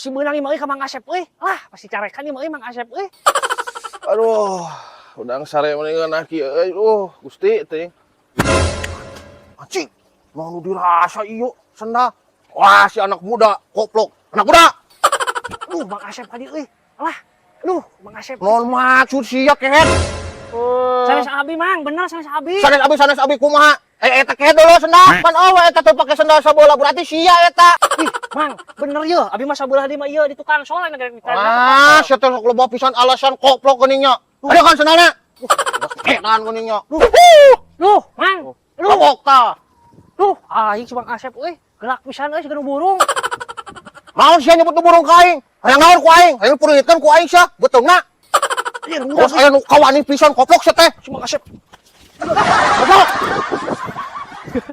Pasti beunang ieu mah euy ka Mang Asep euy. Lah, pasti carekan ieu mah euy Mang Asep euy. Aduh, udang sare mendingan kieu euy. Gusti teh. Anjing, mau nu dirasa ieu sendal. Wah, si anak muda, koplok. Anak muda. Duh, Mang Asep ka dieu euy. Lah, duh, Mang Asep. Naon maksud sia, kehed? Sanes abi, Mang, bener sanes abi. Sanes abi, sanes abi kumaha? Eh, eta kehed dulu sendal. Pan awe eta teu pake sendal sabola, berarti sia eta. Ih, Mang, bener ye. Abi mah sabelah di mah ieu di tukang sol negara di. Ah, sia teh sok loba pisan alasan, koplok geuning nya. Ada kan sendalna? Edan geuning nya. Duh, Mang. Duh, Lobok tah. Duh, aing si Mang Asep euy. Gelak pisan euy siga nu burung. Naon sia nyebut nu burung ka aing? Hayang naon ku aing? Hayang puringitkeun ku aing sia, beteungna. Ieu Terus aya nu kawani pisan, koplok sia teh. Si Mang Asep. Goblok.